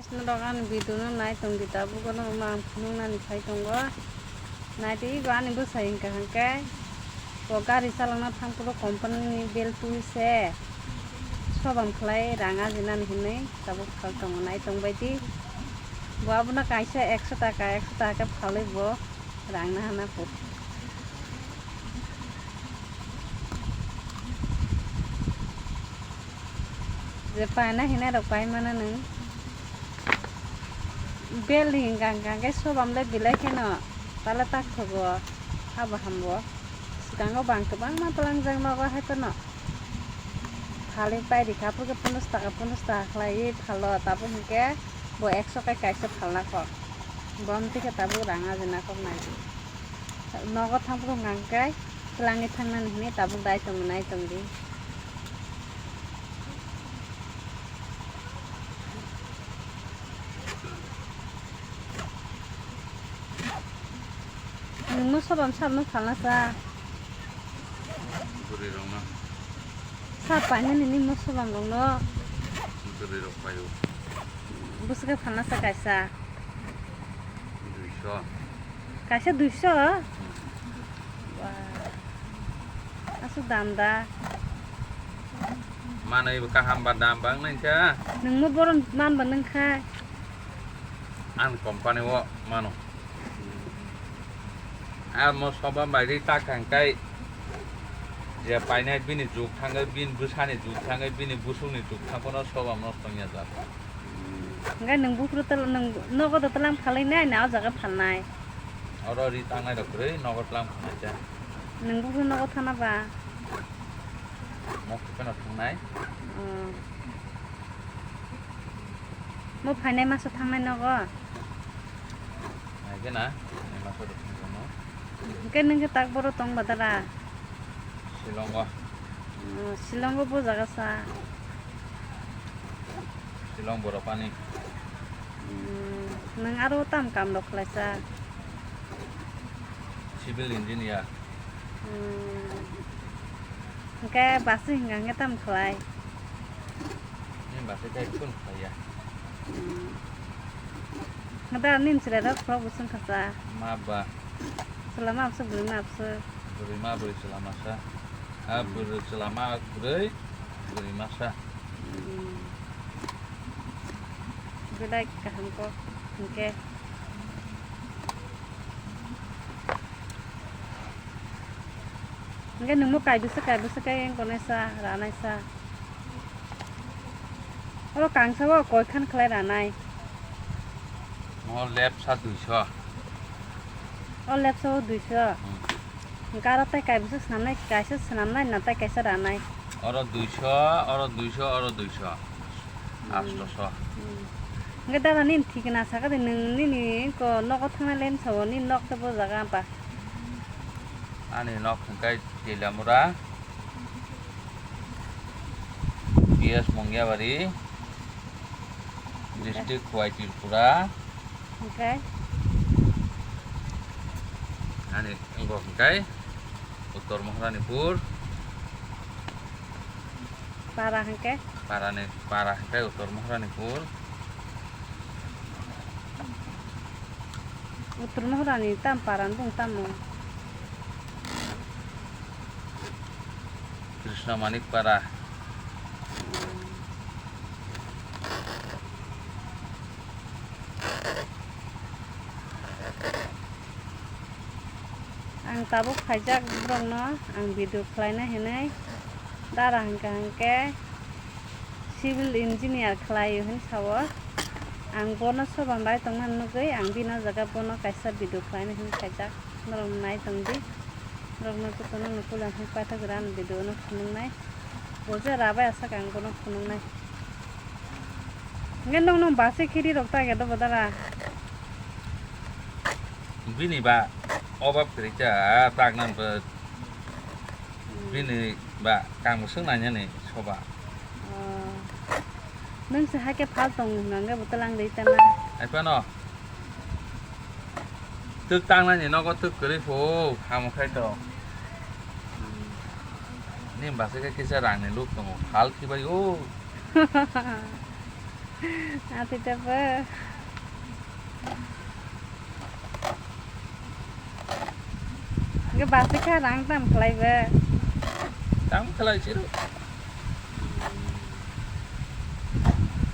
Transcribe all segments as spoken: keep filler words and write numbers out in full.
Norok ani video no nai tong di, tabuk no ma ang phunuk nani sai tongo. Nai di, bo ani bwsai hwnkha hwnkhe bo gari chalokna thang phuru company ni bel twi se sobam khlai rang ajinani hinwi tabuk phal tongo, nai tong bai di. Bo abono kaisa ekso taka, ekso taka khe phalwi bo rang nahana kuk. Je paina hinai rok pai mano nwng. Bel ni hingka hingka khe sobam le belai kheno tala tak thogo, habo hambo. Swkango bang kwbangma twlangjak nogo hai phano. Phalwi pai rikha, aphuru khe ponchash taka, ponchash taka khlaiwi phalo, tabuk hinkhe bo ekso kai kaisa phalna kok. Bo amtwi khe tabuk rang ajina kok nai di. Nogo thang phuru hwnkha hwnkhe twlangwi thangnani hinwi tabuk dai tongo, nai tong di. Nwng moso bam sabno phalna sa. Bwrwi rokno. Sa painani ni moso bam rokno. Bwrwi rok paio. Bwswk khe phalna sa kaisa. Duiso. Kaisa duiso? Hmm. Wah. Aswk dam da. Manwi bo kaham ba dam bang nai sa. Nwng mo borom man ba nwng khai. Ang company o mano. Ang mo soba bai ri ta khang kai je painai bini juk thangai, bini bwsani juk thangai, bini busukni juk thangphano soba no tongya jak. Hwnkhe nwng buphuru tol-, nwng nogo do twlang phalwi nai na o jaga phalnai? Oro ri tangnai rok kwrwi nogo twlang phalnai cha. Nwng buphuru nogo thana ba? Mok phano thangnai. Oh. Mo phainai maso thangnai nogo? Hai khe na, phainai maso rok thangkhe no. Hwnkhe nwng khe tak boro tong ba dara? Shillong o. Oh, Shillong o bo jaga sa? Shillong Borapani. Hmm, nwng aro tam kam rok khlai sa? Civil engineer. Hmm. Hwnkhe bus hwnkha hwnkhe tam khlai? Nini bus khe kun khlaiya. Hmm. Hwnkhe nini chwrai rok khorok bo chwng kha sa? Ma ba. Chwla ma bwswk, bwrwi ma bwswk? Bwrwi ma bwrwi chwla ma sa. Ah, hmm. Bwrwi chwla ma bwrwi, bwrwi ma sa. Hmm. Belai kaham kok hwnkhe. Hwnkhe nwngbo kaibrwsa kaibrwsa khe wngkha nai sa, ranai sa. Oro kangsa o koi khan khlai ranai? Mo lepsa duiso. O lepsa o duiso? Hmm. Hwnkhe aro tei kaibrwsa swnamnai, kaisa swnamnai na tei kaisa ranai? Oro duiso, oro duiso, oro duiso. Hmm. Astoso. Hmm. Hwnkhe dada nini thikna sakha de, nwng nini ko nogo thangnai len sao, nini nok tei bo jaga ba? Ani nok hwnkhe Teliamura, P S Mongiabari, district Khowai Tripura. Hwnkhe? Ani wngkha hwnkhe Uttor Maharanipur. Para hwnkhe? Parani, para hwnkhe Uttor Maharanipur. Uttor Maharani tam para ni bung tamo? Krishna Manik Para. Ang tabuk phaijak borokno ang video khlaina hinwi, dara hwnkha hwnkhe civil engineer khlaio hinwi sao. Ang bono soba bai tongmani nugwi ang bini o jaga bono kaisa video khlaina hinwi khaijak. Norok nai tongdi. Norokno jotono no puila hinwi paithak jora ani video no phunuknai. Bo je rabai aswk ang bono phunuknai. Hwnkhe nwng, nwng basi khiri rok ta khe do bo dara? Bini ba obab kwrwi cha, ah, tak nang bo. Hmm. Bini ba kang bo swk nai nani soba. Oh. Nwng se hakhe phal tong hwnkhe bo twlang rwi tana. Hai phano. Twk tangnani nogo twk kwrwi pho, hamo khai to. Nini bwsai khe kisa rangni luk tongo, phal khibai o. Ati tabo. Ge basi kha rang tam khlai be. Tam khlai siro.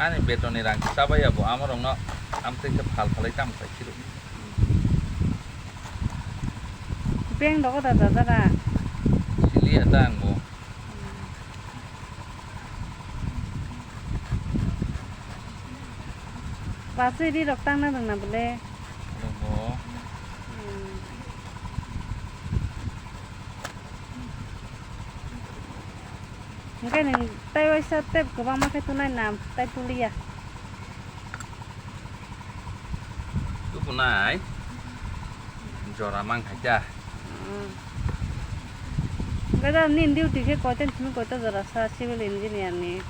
Ani betoni rang chabai abo amorokno amtwi khe phal phalai tam khlai siro. Beng dogo da da da da. Sili ata ang bo. Basi ri rok tang na nang na bole. Dogo. Hmm. Hingke nang tai waisa tep kwbangma khe tunai nam tai tuliya. Tukunai jora mang khaita. Hmm. Hingke da nini duty khe koita ni simi koita jora sa civil engineer ni?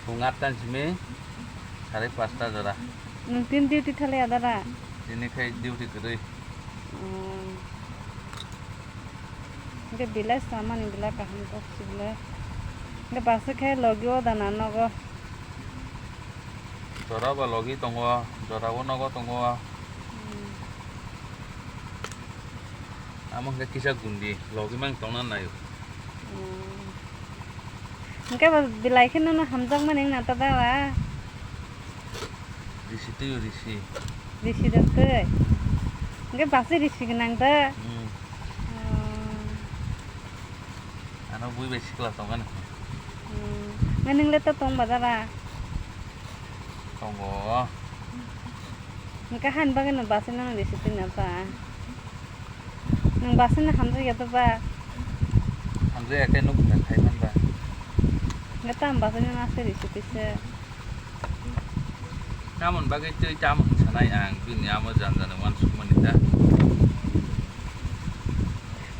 Phung atta ni simi sarai pasta jora. Nwng tin duty thale adara? Tini khai duty kwrwi. Hmm. Hingke belai samani belai kaham kok si belai. Hingke basi khe logi o dana nogo. Jora ba logi tongo, jora o nogo tongo. Hmm. Amo hingke kisa gundi, logi mang tongna naio. Hmm. Hingke ba belai khe nono hamjakmani wngna ta dara? Risi twi risi. Risi rok twi. Hingke basi risi gwnang ta? Hmm. Oh. Ano bui bai sikla tongani. Hmm. Nai nung le to tong bazara? Tongo. Hingke han bagwi no basi no risi twi na ta? Nwng basi no hamjak ya to ba? Hamjak ya khe nuk na khai man ba. Hingke tam basi no na se risi twi se. Tamoni bagwi twi tamo hinwi sanai ang, bini amo jani jani uansukmani da.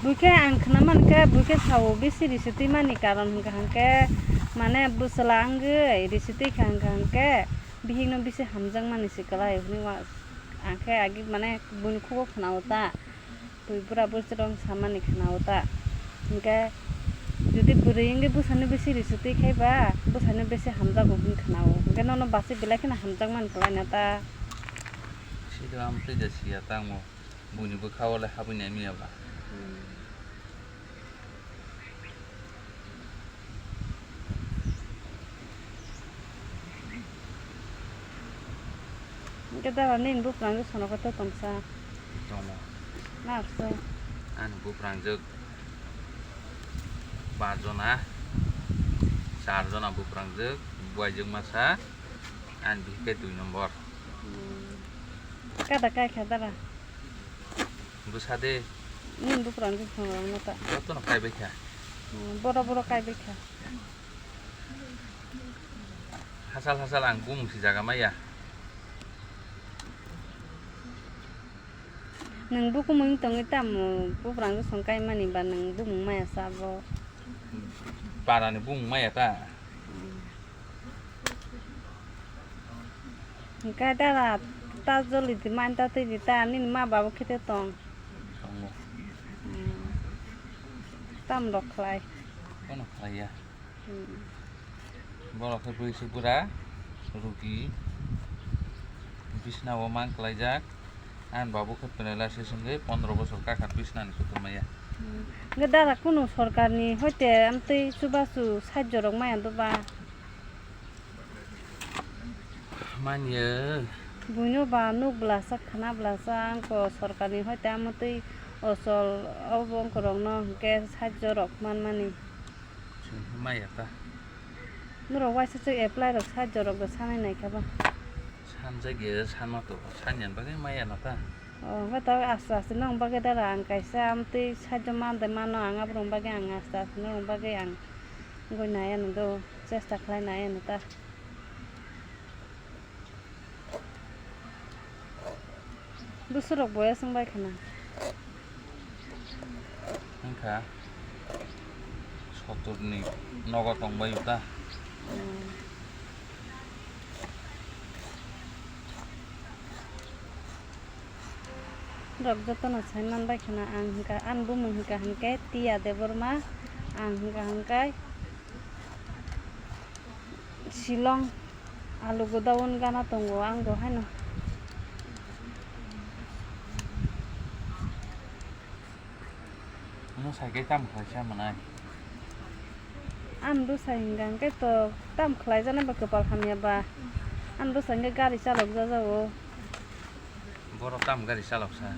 Buikhe ang khna mankhe, buikhe sao bisi risi twi mani karon hwnkha hwnkhe, mane bwsla wngwi risi twi kha hwnkha hwnkhe, bihikno bisi hamjakmani se kwlai hwnwi uansuk. Ang khe agi mane buini khugo khna-o ta. Bui bura bwswk rok samani khna-o ta. Hingke jodi bwrwi wngwi bwsano bisi risi twi khai ba, bwsano bisi hamjago hwn khna-o. Hingke nono basi belai kheno hamjakmani kwlai na ta. Sida amtwi da siya tamo. Buini bwkha o le habwi nai miya ba. Hmm. Hingke dara nini buprangjwk sono khe to tongsa? Tongo. Narwksa? Ani buprangjwk pa jona, char jona buprangjwk, buaijwk masa, ani bihik khe dui nombor. Hmm. Kada kai kha dara? Bwsa de. Nini buprangjwk thwng rok no ta? Jotono kaibai kha. Hmm, boro boro kaibai kha. Hasal hasal ang bumung si jaga maya. Nwng bukumung tongwi tamo buprangjwk song kaimani ba nwng bumung maya sabo? Parani bumung maya ta? Hmm. Hingke dara ta joli di man ta twi di ta nini ma babu khe te tong. Tongo. Hmm. Tam rok khlai. Bono khlai ya. Hmm. Borok khe bwrwi suk bwra rugi bisna o mang khlai jak. Ani babu khe paralysis wngwi pondro bosor kakha bisna ni kutung maya. Hmm. Hingke dara kunu sorkar ni hoite amtwi chubachu sahajyo rok maya do ba? Manya. Buino ba nuk blasa, khna blasa, angko sorkarni hoite amotwi ochol obo wngkorokno hwnkhe sahajyo rok manmani. Chwng maya ta. Norok waisa se apply rok sahajyo rok sanai naikha ba. Sanjak ya, sanma to, sanyan bagwi maya na ta. O, hwnkhe ta aste aste nokni bagwi dara ang kaisa amtwi sahajyo man de mano, ang aborokni bagwi ang aste aste nokni bagwi ang wngwi nai ano do. Chesta khlai nai ano ta. Bwswk rok boya chwng bai khna. Wngkha sotor ni nogo tong bai ta. Hmm. Rok jotono sai manbai khna ang hwnkha, ani bumung hwnkha hwnkhe Tia Debbarma, ang hwnkha hwnkhe Shillong alu godown gana tongo ang bo haino. Omo sai khe tamo khlaisa manai? Ani bwsai hwnkha hwnkhe to tamo khlaijaknai ba kwpal hamya ba. Ani bwsai hwnkhe gari chalokjak jago. Borok tamo gari chaloksa?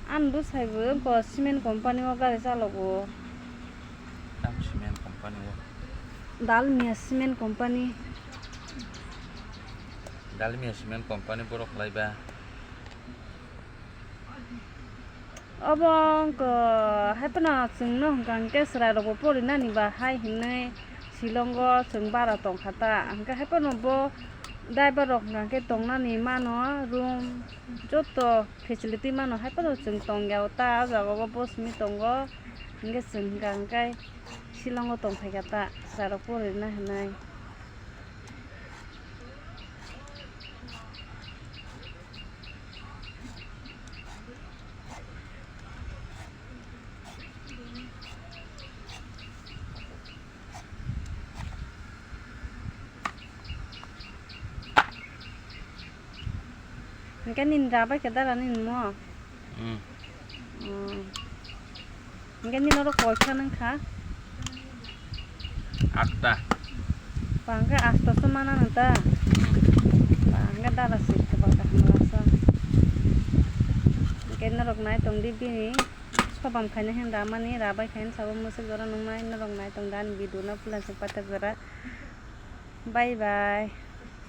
Ani bwsai bo wngkha cement company o gari chalogo. Tamo cement company o? Dalmia Cement Company. Dalmia Cement Company borok khlai ba? Obo wngkha, hai phano chwngno hwnkha hwnkhe chwrairokbo porinani ba hai hinwi Shillongo chwng bara tongkha ta. Hwnkhe hai phano bo driver rok hwnkha hwnkhe tongnani mano room, joto facility mano hai phano chwng tongya o ta. O jaga o bo simi tongo, hwnkhe chwng hwnkha hwnkhe Shillongo tongphaikha ta chwrairok porinani hinwi. Hwnkhe nini rabai khe dara nini mo? Hmm. Hmm. Hwnkhe nini oro koi kha nang kha? Atta. Ba hwnkhe asto se mana nang ta? Hmm. Ba hwnkhe dara se khe ba kaham lasa. Hwnkhe norok nai tong di bini sobam khaina hin ramani, rabai khaina sabo mwswk jora nungnai, norok nai tong di ani video no puila se paithak jora. Bye bye.